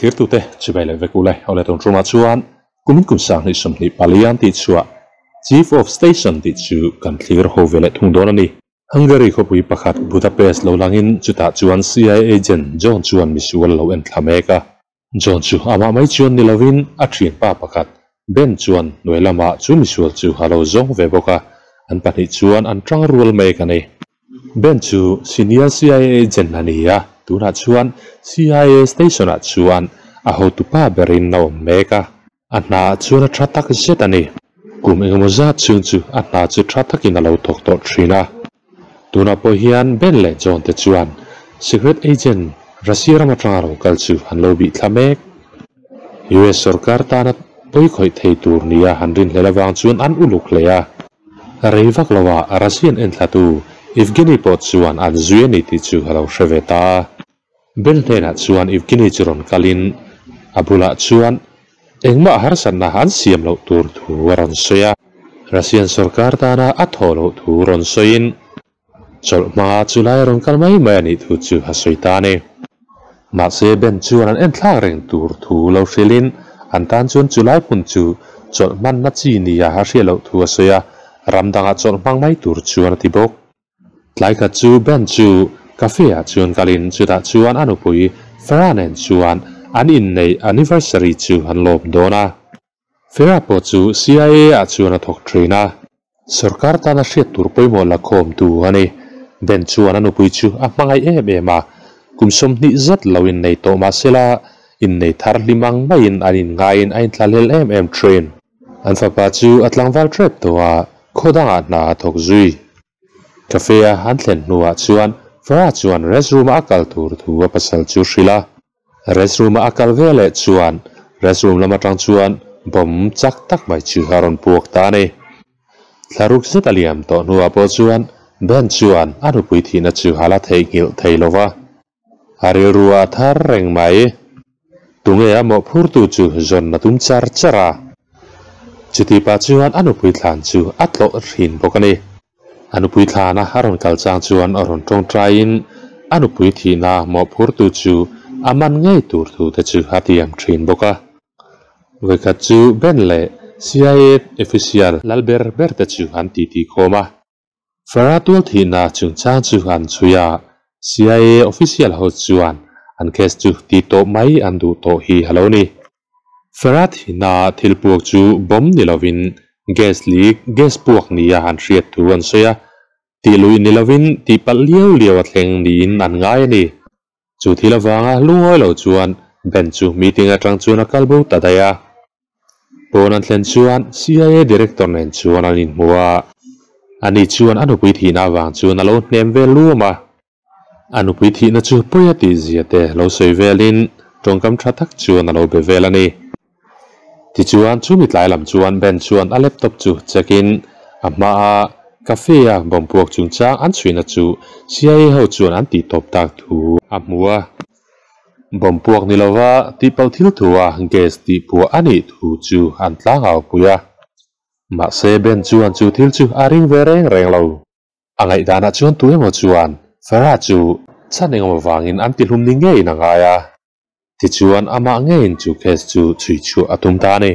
Thlirtute chibai leh vek ule awle tun tumah chuan kumin kum sanghnih 24 tih chhuah Chief of Station tih chu kan thlir ho ve leh thung dawn a ni. Hungary khawpui pakhat Budapest lo langin chutah chuan CIA agent John chuan misual lo en thla mek a. John chu amah mai chuan ni lovin a thianpa pakhat Ben chuan hnuai lamah chu misual chu a lo zawng ve bawk a, an pahnih chuan an tang rual mek a ni. Ben chu senior CIA agent a ni a, tunah chuan CIA station-ah chuan a hotupa berin a awm mek a, a hnaah chuan a tha tak zet a ni. Kum engemaw zat chhung chu a hna chu tha takin a lo thawk tawh thin a. Tunah pawh hian Ben leh John te chuan secret agent Russia ram atanga lo kal chu an lo bih thla mek. US sorkar tana pawi khawih thei tur nia han rinhlel avang chuan an uluk hle a. Rei vak loah Russian enthlatu Evgeny pawh chuan an zui a ni tih chu a lo hre ve ta a. Ben hnenah chuan Evgeny chu rawn kalin a bulah chuan engmah harsatna an siam loh tur thu a rawn sawi a. Russian sorkar tana a thawh loh thu rawn sawiin chawlh hmanga chulai a rawn kal mai mai a nih thu chu a sawi ta a ni. Mahse Ben chuan an enthlak reng tur thu lo hrilhin an tan chuan chulai hmun chu chawlh hmanna chi nia a hriat loh thu a sawi a, ram dangah chawlh hmang mai tur chuan a ti bawk. Tlai khat chu Ben chu cafe ah chuan kalin chutah chuan a nupui Farah nen chuan an inneih anniversary chu an lawm dawn a. Farah pawh chu CIA ah chuan a thawk thin a. Sorkar tana hriat tur pawimawh la khawmtu a ni. Ben chuan a nupui chu a hmangaih em em a, kum 20 zet lo innei tawh mah sela innei thar hlim ang maiin an inngaiin a inthlahlel em em thin. An fapa chu a tlangval tep tawh a, khaw dangah hna a thawk zui. Cafe a an thlen hnuah chuan Farah chuan restroom a kal tur thu a pasal chu hrilh a. Restroom a kal ve leh chuan restroom lam atang chuan bomb chak tak mai chu a rawn puak ta a ni. Thlaruk zet a liam tawh hnuah pawh chuan Ben chuan a nupui thihna chu a la theihnghilh thei lo va. A rilru a thar reng mai. Tunge a mawhphurtu chu zawn a tum char char a. Chuti pah chuan a nupui thlan chu a tlawh thin bawk a ni. A nupui thlana a rawn kal chang chuan a rawn tawngtaiin a nupui thihna mawhphurtu chu a man ngei tur thu te chu a tiam thin bawk a. Vawikhat chu Ben leh CIA official lal ber ber te chu an titi khawm a. Farah tual thihna chungchang chu an chhui a, CIA official ho chuan an case chu ti tawh mai an duh tawh hi a lo ni. Farah thihna thil puak chu bomb ni lovin gas leak, gas puak nia an hriat thu an sawi a, tih luih ni lovin tih palh liau liau a thleng niin an ngai a ni. Chu thil avanga lungawi lo chuan Ben chu meeting atang chuan a kal bo ta daih a. Pawn an thlen chuan CIA director nen chuan an inhmu a, ani chuan a nupui thihna avang chuan a lo hnem vel luam a. A nupui thihna chu pawi a tih zia te lo sawi velin tawngkam tha tak chuan a lo be vel a ni. Tichuan chumi tlai lam chuan Ben chuan a laptop chu check in a hmaa cafe a bomb puak chungchang an chhuihna chu CIA ho chuan an tih tawp tak thu a hmu a. Bomb puak ni lova tihpalh thil thu a gas tih puah a nih thu chu an tlangau pui a. Mahse Ben chuan chu thil chu a ring ve reng reng lo. A ngaihdanah chuan tu emaw chuan Farah chu chhan engemaw vangin an tihlum ni ngeiin a ngai a. Tichuan amah ngeiin chu case chu chhui chhuah a tum ta a ni.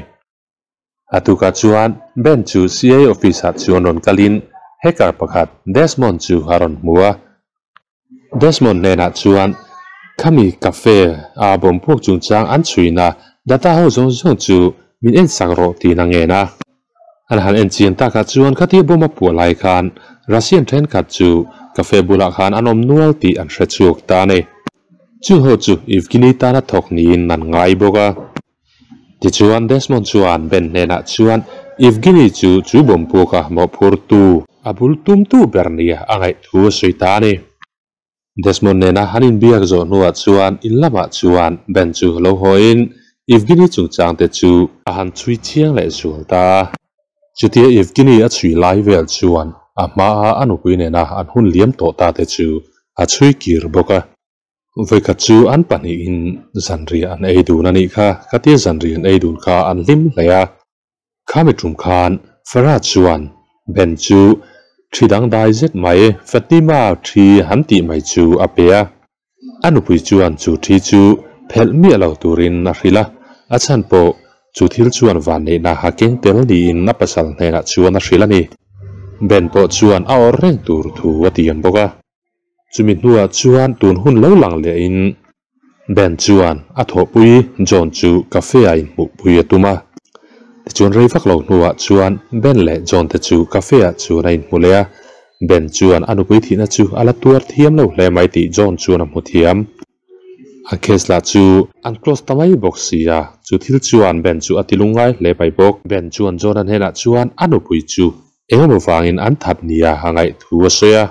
A tukah chuan Ben chu CIA office ah chuan rawn kalin hacker pakhat Desmond chu a rawn hmu a. Desmond hnenah chuan khami cafe a bomb puak chungchang an chhuina data ho zawng zawng chu min en sak rawh tiin a ngen a. An han en chian takah chuan khatia bomb a puah lai khan Russian thenkhat chu cafe bulah khan an awm nual tih an hre chhuak ta a ni. Chu ho chu Evgeny tana thawk niin an ngai bawk a. Tichuan Desmond chuan Ben hnenah chuan Evgeny chu chu bomb puaka mawhphurtu a bul tumtu ber nia a ngaih thu a sawi ta a ni. Desmond nena an inbiak zawh hnuah chuan in lamah chuan Ben chu lo hawiin Evgeny chungchangte chu a han chhui chiang leh zual ta a. Chutia Evgeny a chhui lai vel chuan a hmaa a nupui nena an hun liam tawh ta te chu a chhui kir bawk a. Vawikhat chu an pahnihin zanriah an ei dun a nih kha, khatia zanriah an ei dun kha an hlim hle a. Khami tum khan Farah chuan Ben chu thi dangdai zet mai Fatima thi han tih mai chu a pe a. A nupui chuan chu thi chu phelh miah lo turin a hrilh a, a chhan pawh chu thil chuan vanneihna a keng tel niin a pasal hnenah chuan a hrilh a ni. Ben pawh chuan a awrh reng tur thu a tiam bawk a. Chumi hnuah chuan tun hun lo lang lehin Ben chuan a thawhpui John chu cafe ah inhmuhpui a tum a. Tichuan rei vak lo hnuah chuan Ben leh John te chu cafe ah chuan a inhmu leh a. Ben chuan a nupui thihna chu a la tuar thiam lo hle mai tih John chuan a hmu thiam. A case lah chu an close ta mai bawk si a, chu thil chuan Ben chu a ti lungngai hle mai bawk. Ben chuan John-a hnenah chuan a nupui chu engemaw vangin an that nia a ngaih thu a sawi a.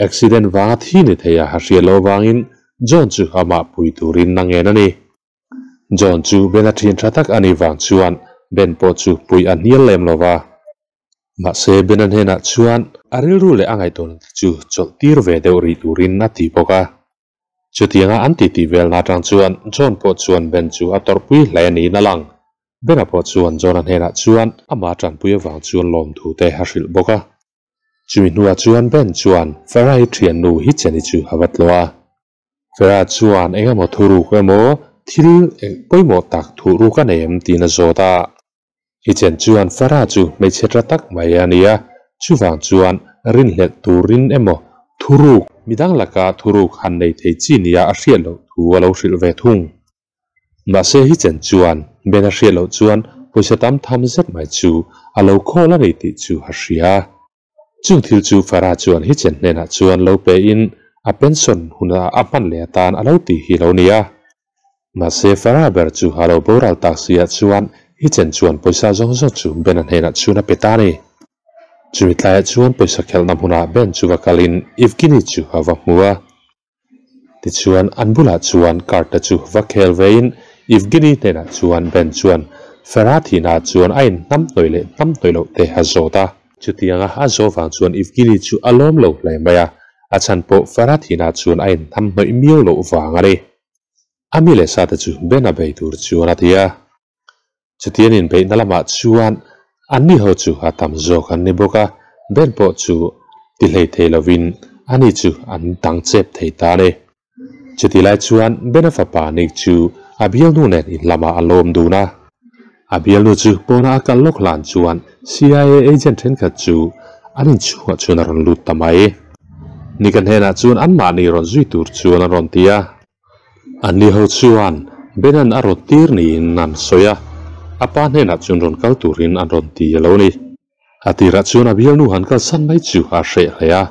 Accident vanga thi ni thei a hriat loh avangin John chu amah pui turin a ngen a ni. John chu Ben-a thian tha tak a nih vang chuan Ben pawh chu puih a hnial lem lo va. Mahse Ben-a hnenah chuan a rilru leh a ngaihtuahna te chu chawlh tir ve deuh rih turin a ti bawk a. Chutianga an titi velna atang chuan John pawh chuan Ben chu a tawrhpui hle niin a lang. Ben-a pawh chuan John-a hnenah chuan amah tanpui avang chuan lawmthu te a hrilh bawk a. Chumi hnuah chuan Ben chuan Farah-i thiannu hi Jenny chu a va tlawh a. Farah chuan eng emaw thuruk emaw thil pawimawh tak thuhruk a nei em tiin a zawt a. I chen chuan Farah chu hmeichhe tla tak mai a ni a, chuvang chuan rinhlelh turin emaw thuruk midang laka thuruk han nei thei chi nia a hriat loh thu a lo hrilh ve thung. Mahse hi chen chuan Ben a hriat loh chuan pawisa tam tham zet mai chu a lo khawl a ni tih chu a hria. Chung thil chu Farah chuan hi chen hnenah chuan lo pe in a pension huna a hman leh atan a lo ti hi lo ni a. Mahse Farah ber chu a lo boral tak si ah chuan hi chen chuan pawisa zawng zawng chu Ben a hnenah chuan a pe ta a ni. Chumi tlaiah chuan pawisa khelhna hmunah Ben chu va kalin Evgeny chu a va hmu a. Tichuan, an bulah chuan card te chu va khel vein Evgeny hnenah chuan Ben chuan Farah thihnaah chuan a inhnam hnawih leh hnam hnawih loh te a zawt a. Chutianga a zawh vang chuan Evgeny chu a lawm lo hle mai a, a chhan pawh Farah thihnaah chuan a inhnam hnawih miau loh vang a ni. A mi leh sa te chu Ben a bei tur chuan a ti a. Chutian inbeihna lamah chuan anni ho chu a tam zawk an ni bawk a, Ben pawh chu ti hlei thei lovin ani chu an dang chep thei ta a ni. Chuti lai chuan Ben-a fapa Nick chu a bialnu nen in lamah a lawm dun a. A bialnu chu pawnah a kal lawk hlan chuan CIA agent thenkhat chu an inchhungah chuan a rawn lut ta mai. Nick-a hnenah chuan anmahni rawn zui tur chuan a rawn ti a. Anni ho chuan Benan a rawn tir niin an sawi a, a pa hnenah chuan rawn kal turin an rawn ti a lo ni. A tirah chuan a bialnu han kalsan mai chu a hreh hle a,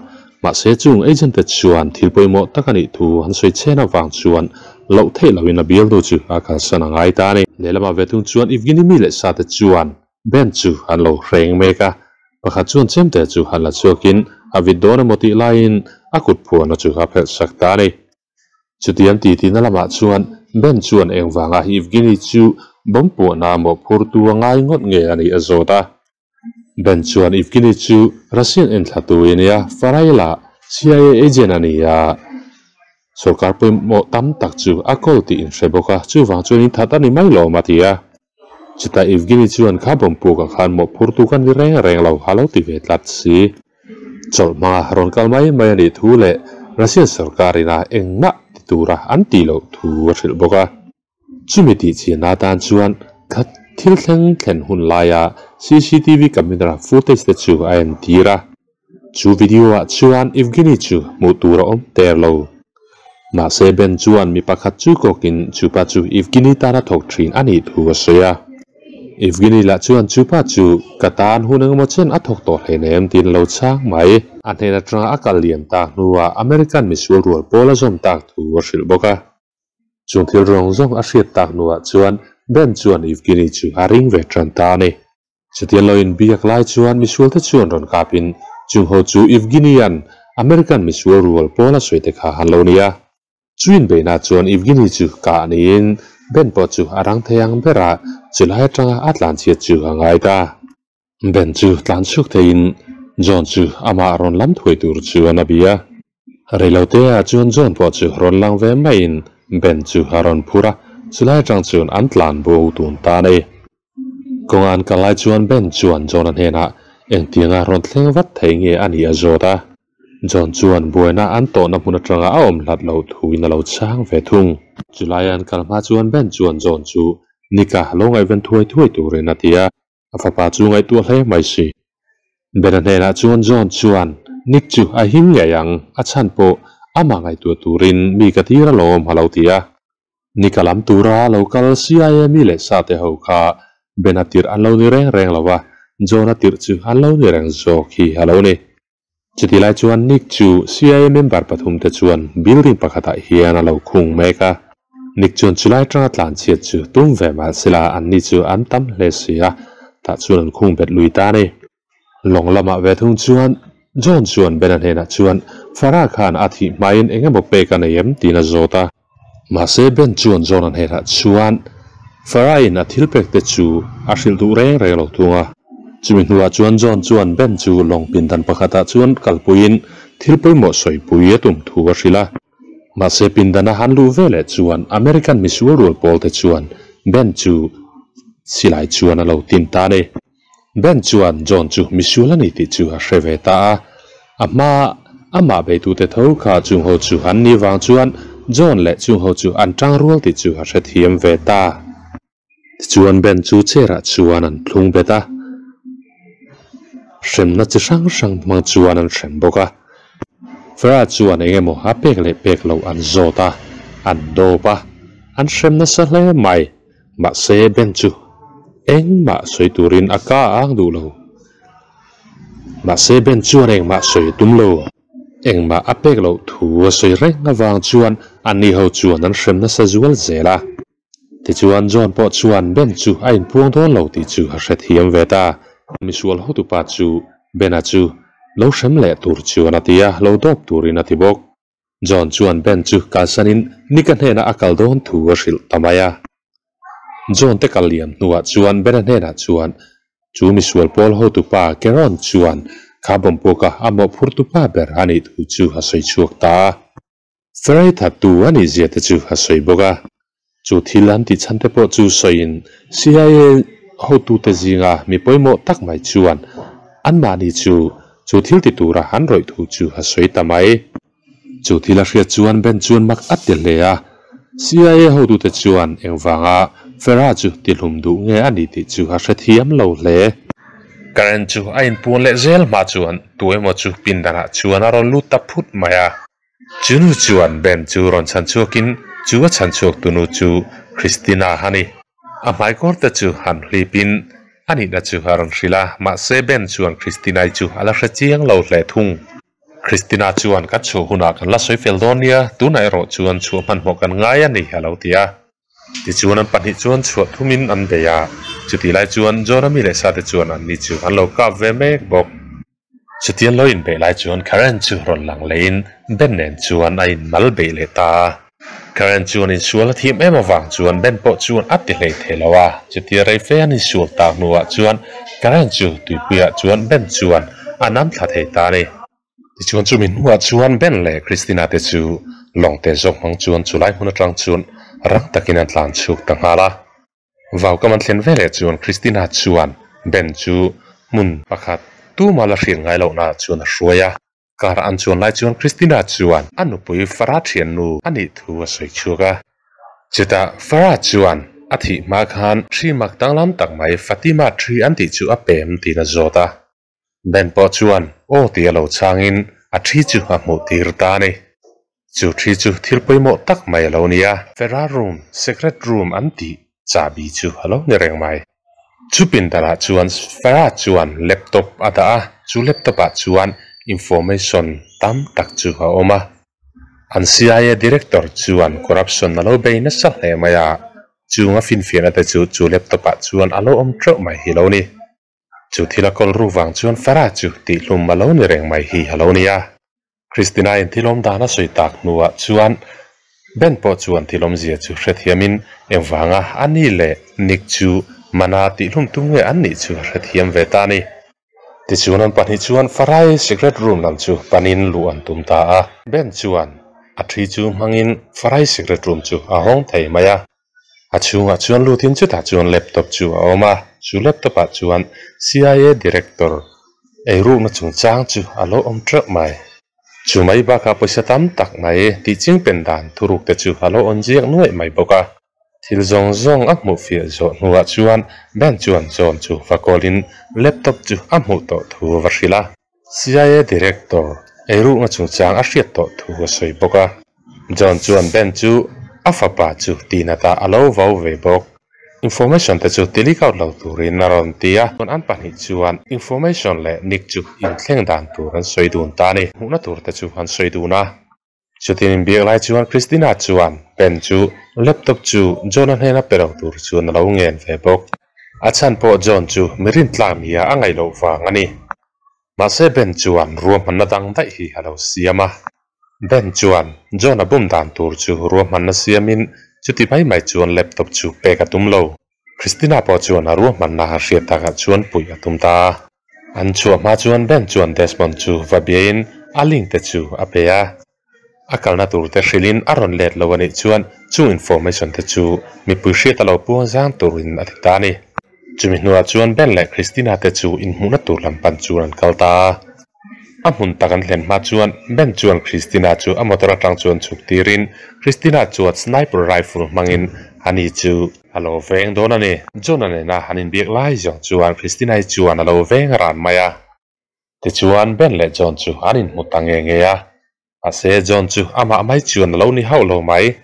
mahse chung agent te chuan thil pawimawh tak a nih thu an sawi chhen avang chuan loh theih lohin a bialnu chu a kalsan a ngai ta a ni. Lehlamah ve thung chuan Evgeny mi leh sa te chuan Ben chu an lo hreng mek a, pakhat chuan chemte chu han la chhuakin a vit dawn emaw tih laiin a kut phuahna chu a phelh sak ta a ni. Chutiang titina lamah chuan Ben chuan engvanga Evgeny chu bomb puahna mawhphurtu a ngai ngawt nge a nih a zawt a. Ben chuan Evgeny chu Russian enthlatu i nia, Faraila CIA agent a ni a, sorkar pawimawh tam tak chu a kawl tih in hre bawk a, chuvang chuan in that a ni mai lawm a ti a. Chutah Evgeny chuan kha bomb pukah khan mawhphurtu ka ni reng reng lo a lo ti ve tlat si. Chawlh hmanga rawn kal mai mai a nih thu leh Russian sorkar ina engmah ti tura an tih loh thu a hrilh bawk a. Chumi tih chian atan chuan khat thil thleng thlen hun laia CCTV camera footage te chu a entir a. Chu video ah chuan Evgeny chu hmuh tur a awm ter lo. Mahse Ben chuan mi pakhat chu kawkin chupa chu Evgeny tana thawk thin a nih thu a sawi a. Evgeny lah chuan chupa chu ka tan hun engemaw chen a thawk tawh hleinem tiin a lo chhang mai. A hnen atanga a kal liam tak hnuah American misual rual pawl a zawm tak thu a hrilh bawk a. Chung thil rawng zawng a hriat tak hnuah chuan Ben chuan Evgeny chu a ring ve tan ta a ni. Chutiang lo inbiak lai chuan misualte chuan rawn kapin chung ho chu Evgeny-a'n American misual rual pawl a sawi te kha han lo ni a. Chu inbeihna chuan Evgeny chu kah niin Ben pawh chu a rang thei ang bera chulai atanga a tlanchhiat chu a ngai ta. Ben chu tlan chhuak theiin John chu amah rawn lam thuai tur chuan a bia. Reilote ah chuan John pawh chu rawn lang ve maiin Ben chu a rawn phur a, chulai atang chuan an tlan bo tun ta a ni. Kawnga an kal lai chuan Ben chuan John-a hnenah engtianga rawn thleng vat thei nge a nih a zawt a. John chuan buaina an tawhna hmun atanga a awm hlat loh thuin a lo chhang ve thung. Chulai an kal hma chuan Ben chuan John chu Nick-a lo ngaihven thuai thuai turin a ti a, a fapa chu ngaihtuah hle mai si. Ben-a hnenah chuan John chuan Nick chu a him ngei ang, a chhan pawh amah ngaihtuah turin mi ka tir alawm a lo ti a. Nick-a lam tura lo kal CIA mi leh sa te ho kha Ben-a tirh an lo ni reng reng lo a, John-a tirh chu an lo ni reng zawk hi a lo ni. Chutih lai chuan Nick chu CIA member pathum te chuan building pakhatah hian a lo khung mek a. Nick chuan chulai atanga tlan chhiat chu tum ve mah sela anni chu an tam hle si a, tah chuan an khung bet lui ta a ni. Lawng lamah ve thung chuan John chuan Ben-a hnenah chuan Farah khan a thih hmain eng emaw pek a nei em tiin a zawt a. Mahse Ben chuan John-a hnenah chuan Farah-in a thil pek te chu a hrilh duh reng reng lo thung a. Chumi hnuah chuan John chuan Ben chu lawng pindan pakhatah chuan kalpuiin thil pawimawh sawipui a tum thu a hrilh a. Mahse pindana han luh ve leh chuan American misual rual pawl te chuan Ben chu silai chuan a lo tin ta a ni. Ben chuan John chu misual a ni tih chu a hre ve ta a, a hma amah beitute tho kha chung ho chu an nih vang chuan John leh chung ho chu an tang rual tih chu a hrethiam ve ta. Tichuan Ben chu chair ah chuan an thlung bet a, hremna chi hrang hrang hmang chuan an hrem bawk a. Farah chuan eng emaw a pek leh pek loh an zawt a, an dawp a, an hrem nasa hle mai. Mahse Ben chu engmah sawi turin a ka ang duh lo. Mahse Ben chuan engmah sawi a tum lo. Engmah a pek loh thu a sawi reng avang chuan anni ho chuan an hrem nasa zual zel a. Tichuan John pawh chuan Ben chu a inpuang dawn lo tih chu a hrethiam ve ta. Misual hotupa chu Ben-a chu lo hrem leh tur chuan a ti a, lo dawp turin a ti bawk. John chuan Ben chu kalsanin Nick-a hnenah a kal dawn thu a hrilh ta mai a. John te kal liam hnuah chuan Ben-a hnenah chuan chu misual pawl hotupa Keron chuan kha bawmpuaka a mawhphurtupa ber a nih thu chu a sawi chhuak ta a. Sarai thattu a nih zia te chu a sawi bawk a. Chu thil an tih chhan te pawh chu sawiin CIA hotute zinga mi pawimawh tak mai chuan anmahni chu chu thil ti tura an rawih thu chu a sawi ta mai. Chu thil a hriat chuan Ben chuan mak a ti hle a. CIA hotute chuan engvanga Farah chu tihlum duh nge a ni tih chu a hrethiam lo hle. Karen chu a inpuan leh zel hma chuan tu emaw chu pindanah chuan a rawn lut ta phut mai a. Chu nu chuan Ben chu rawn chhan chhuakin chu a chhan chhuak tu nu chu Christina a ni. A hmaikawr te chu han hlipin a nihna chu a rawn hrilh a, mahse Ben chuan Christina-i chu a la hre chiang lo hle thung. Christina chuan kan chhuah hunah kan la sawi fel dawn nia, tunah erawh chuan chhuah hmanhmawh kan ngai a ni a lo ti a. Tichuan an pahnih chuan chhuah thumin an bei a, chutih lai chuan John-a mi leh sa te chuan anni chu an lo kap ve mek bawk. Chutiang lo inbeih lai chuan Karen chu rawn lang leiin Ben nen chuan a inmal beih leh ta a. Karen chuan insual a thim em avang chuan Ben pawh chuan a ti hlei thei lo a. Chutia rei fe an insual tak hnuah chuan Karen chu tuipuiah chuan Ben chuan a nam thla thei ta a ni. Tichuan chumi hnuah chuan Ben leh Christina te chu lawng te zawk hmang chuan chulai hmun atang chuan rang takin an tlan chhuk ta nghal a. Vau ka man thlen veleh chuan Christina chuan Ben chu hmun pakhat tuma la hriat ngai lohna chuan a hruai a. Car an chuan lai chuan Christina chuan a nupui Farah thiannu a nih thu a sawi chhuak a. Chutah Farah chuan a thih hma khan thi mak danglam tak mai Fatima thi an tih chu a pem tiin a zawt a. Ben pawh chuan aw tih a lo chhangin a thi chu a hmuh tir ta a ni. Chu thi chu thil pawimawh tak mai a lo ni a. Ferrar room, secret room an tih chahbi chu a lo ni reng mai. Chu pindanah chuan Farah chuan laptop a dah a, chu laptop ah chuan information tam tak chu a awm a. An CIA director chuan corruption a lo bei nasa hle mai a, chung a finfiahna te chu chu laptop ah chuan a lo awm teuh mai hi lo ni. Chu thil a kawl ru vang chuan Farah chu tihhlum a lo ni reng mai hi a lo ni a. Christina-in thil awm dan a sawi tak hnuah chuan Ben pawh chuan thil awmzia chu hrethiamin engvanga a ni leh Nick chu mana tihhlum tum nge an nih chu a hrethiam ve ta a ni. Tichuan an pahnih chuan Farah-i secret room lam chu panin luh an tum ta a. Ben chuan a thi chu hmangin Farah-i secret room chu a hawng thei mai a. A chhungah chuan lutin chutah chuan laptop chu a awm a, chu laptop ah chuan CIA director eirukna chungchang chu a lo awm teuh mai. Chu mai bakah pawisa tam tak mai tih ching pen dan thuruk te chu a lo awn ziak nuaih mai bawk a. Thil zawng zawng a hmuh fiah zawh hnuah chuan Ben chuan John chu va call in laptop chu a hmuh tawh thu a va hrilh a. CIA director eirukna chungchang a hriat tawh thu a sawi bawk a. John chuan Ben chu a fapa chu tihnatah a lo vau ve bawk. Information te chu ti leak out lo turin a rawn ti a. Chuan an pahnih chuan information leh Nick chu inthleng dan tur an sawi dun ta a ni. Hmuhna tur te chu an sawi dun a. Chutin inbiak lai chuan Christina chuan Ben chu laptop chu John-a hnena pe lo tur chuan a lo ngen ve bawk. A chhan pawh John chu mi rintlak nia a ngaih loh vang a ni. Mahse Ben chuan ruahmanna dang daih hi a lo siam a. Ben chuan John-a bum dan tur chu ruahmanna siamin chuti mai mai chuan laptop chu pek a tum lo. Christina pawh chuan a ruahmanna a hriat takah chuan puih a tum ta a. An chhuah hma chuan Ben chuan Desmond chu va biain a link te chu a pe a. A kalna tur te hrilhin a rawn let lo a nih chuan chung information te chu mipui hriat a lo puang zang turin a ti ta a ni. Chumi hnuah chuan Ben leh Christina te chu inhmuhna tur lam pan chuan an kal ta a. A hmun tak an hlen hma chuan Ben chuan Christina chu a motor atang chuan chhuk tirin Christina chuan sniper rifle hmangin ani chu a lo veng dawn a ni. John-a nena han inbiak lai zawng chuan Christina-i chuan a lo veng ran mai a. Tichuan Ben leh John chu an inhmu ta nge nge a. Mahse John chu amah mai chuan a lo ni hauh lo mai.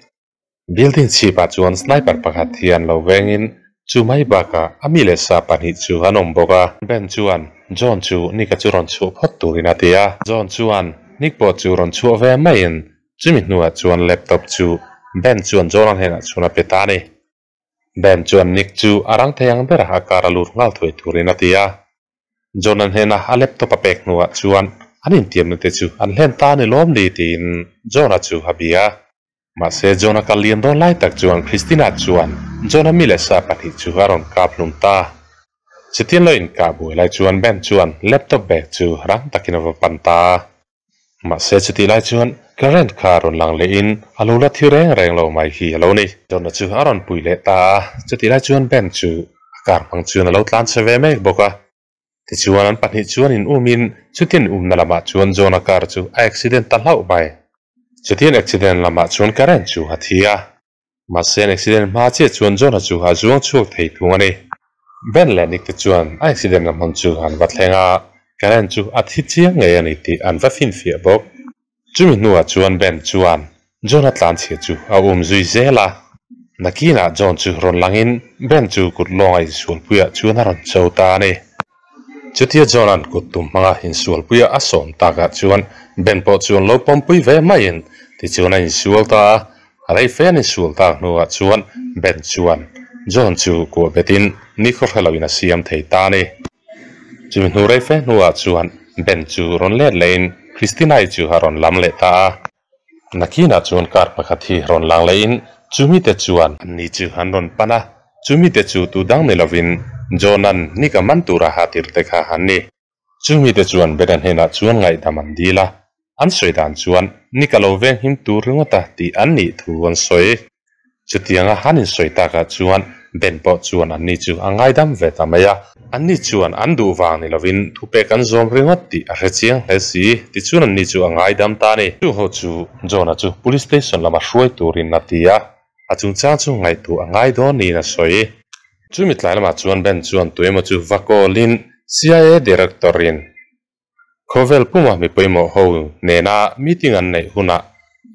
Building chhipah chuan sniper pakhat hian lo vengin chu mai bakah a mi leh sa pahnih chu an awm bawk a. Ben chuan John chu Nick-a chu rawn chhuah phawt turin a ti a. John chuan Nick pawh chu rawn chhuah ve maiin chumi hnuah chuan laptop chu Ben chuan John-a hnenah chuan a pe ta a ni. Ben chuan Nick chu a rang thei ang berah a car a lut nghal thuai turin a ti a. John-a hnena a laptop a pek hnuah chuan an intiamna te chu an hlen ta a ni lawm ni tiin John-a chu a bia. Mahse, John-a kal lian dawn lai tak chuan Christina chuan John-a mi leh sa pahnih chu a rawn kap hlum ta. Chutin lo inkah buai lai chuan Ben chuan laptop bag chu rang takin a va pan ta. Mahse, chutih lai chuan current kha rawn lang lehin a lo la thi reng reng lo mai hi a lo ni. John-a chu a rawn pui leh ta a, chutih lai chuan Ben chu a car hmang chuan a lo tlan chhe ve mek bawk a. Tichuan an pahnih chuan in umin chutin umna lamah chuan John-a car chu a accident ta hlauh mai. Chutin accident lamah chuan Karen chu a thi a. Mahse an accident hma chiah chuan John-a chu a zuang chhuak thei thung a ni. Ben leh Nick te chuan a accident na hmun chu an va thleng a, Karen chu a thi chiang ngei a ni tih an va finfiah bawk. Chumi hnuah chuan Ben chuan John-a tlanchhia chu a um zui zel a. Nakinah John chu rawn langin Ben chu kut lawnga insualpuiah chuan a rawn cho ta a ni. Chutia John-a'n kut tum hmanga insualpuia a sawm takah chuan Ben pawh chuan lo pawmpui ve maiin tichuan a insual ta a. Rei fe an insual tak hnuah chuan Ben chuan John chu kuah betin nikhaw hre loin a siam thei ta a ni. Chumi hnu rei fe hnuah chuan Ben chu rawn let lehin Christina-i chu a rawn lam leh ta a. Nakinah chuan car pakhat hi rawn lang lehin chumite chuan anni chu an rawn pan a, chumite chu tu dang ni lovin John-a'n Nick-a man tura ha tir te kha an ni. Chumite chuan Ben-a hnenah chuan ngaihdam an dil a, an sawi dan chuan Nick-a lo venghim tur ringawt a tih an nih thu an sawi. Chutianga han insawi takah chuan Ben pawh chuan anni chu a ngaidam ve ta mai a. Anni chuan an duh vang ni lovin thupek an zawm ringawt tih a hre chiang hle si. Tichuan anni chu a ngaidam ta a ni. Chu ho chu John-a chu Police Station lama hruai turin a ti a, a chungchang chu ngaihtuah a ngai dawn niin a sawi. Chumi tlai lamah chuan Ben chuan tuemaw chu va call-in CIA Director-in Khawvel puma mi pawimawh ho nena meeting an neih hunah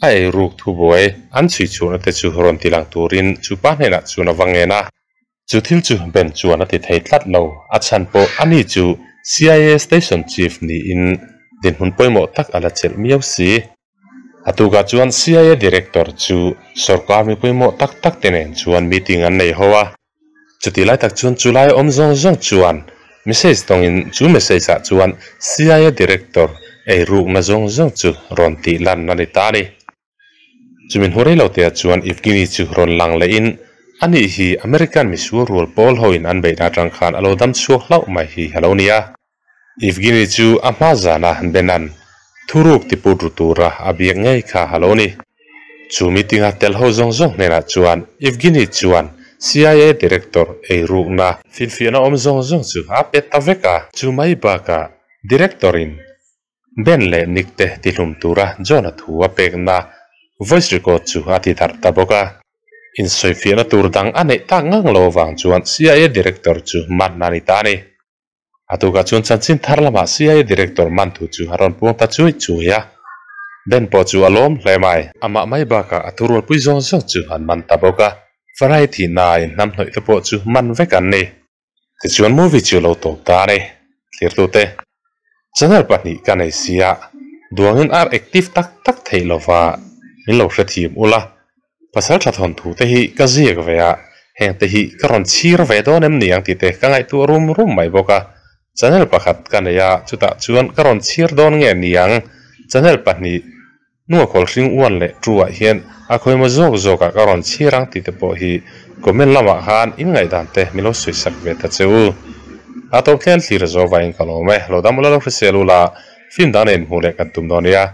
a eiruk thubuai an chhui chhuahna te chu rawn ti lang turin chu pa hnenah chuan a va ngen a. Chu thil chu Ben chuan a ti thei tlat lo, a chhan pawh ani chu CIA station chief niin dinhmun pawimawh tak a la chelh miau si. A tukah chuan CIA director chu sawrkar mi pawimawh tak tak te nen chuan meeting an nei ho a. Chuti lai tak chuan chu lai awm zawng zawng chuan message tawngin chu message ah chuan CIA director ei rukna zawng zawng chu rawn tih lan a ni ta a ni. Chumi hnu rei lo te ah chuan Evgeny chu rawn lang leh in ani hi American misual rual pawl ho in an beihna atang khan a lo dam chhuak hlauh mai hi a lo ni a. Evgeny chu a hma zana Benan thuruk tiput ru tura a biak ngei kha a lo ni. Chu meeting a tel ho zawng zawng hnenah chuan Evgeny chuan CIA director eirukna finfiahna awm zawng zawng chu a pe ta vek a. Chu mai bakah director in. Ben leh Nick te tihlum tura John-a thu a pekna voice record chu a ti darh ta bawk a. Insawifiahna tur dang a neih tak ngang lo avang chuan CIA Director chu man a ni ta a ni. A tukah chuan chanchin thar lamah CIA Director man thu chu a rawn puang ta chuai chuai a. Ben pawh chu a lawm hle mai. Amah mai bakah a thurualpui zawng zawng chu an man ta bawk a. Farai thihnain hnamhnawih te pawh chu man vek an ni. Tichuan movie chu lo tawp ta a ni. Thlirtute, Channel pahnih ka nei sia, duangin ar active tak tak theih lova min lo hrethiam ula, pasal tha thawnthu te hi ka ziak ve a, heng te hi ka rawn chhir ve dawn em ni ang tih te ka ngaihtuah rum rum mai bawk a. Channel pakhat ka nei a, chutah chuan ka rawn chhir dawn nge ni ang? Channel pahnih Hnua khawl hring uan leh tu ah hian a khawimaw zawk zawk ah ka rawn chhir ang tih te pawh hi comment lamah khan in ngaihdan te min lo sawi sak ve ta che u. A tawp thleng thlir zo vaiin ka lawm e. Lo dam ula lo hrisel ula film dang nen hmuh leh kan tum dawn nia.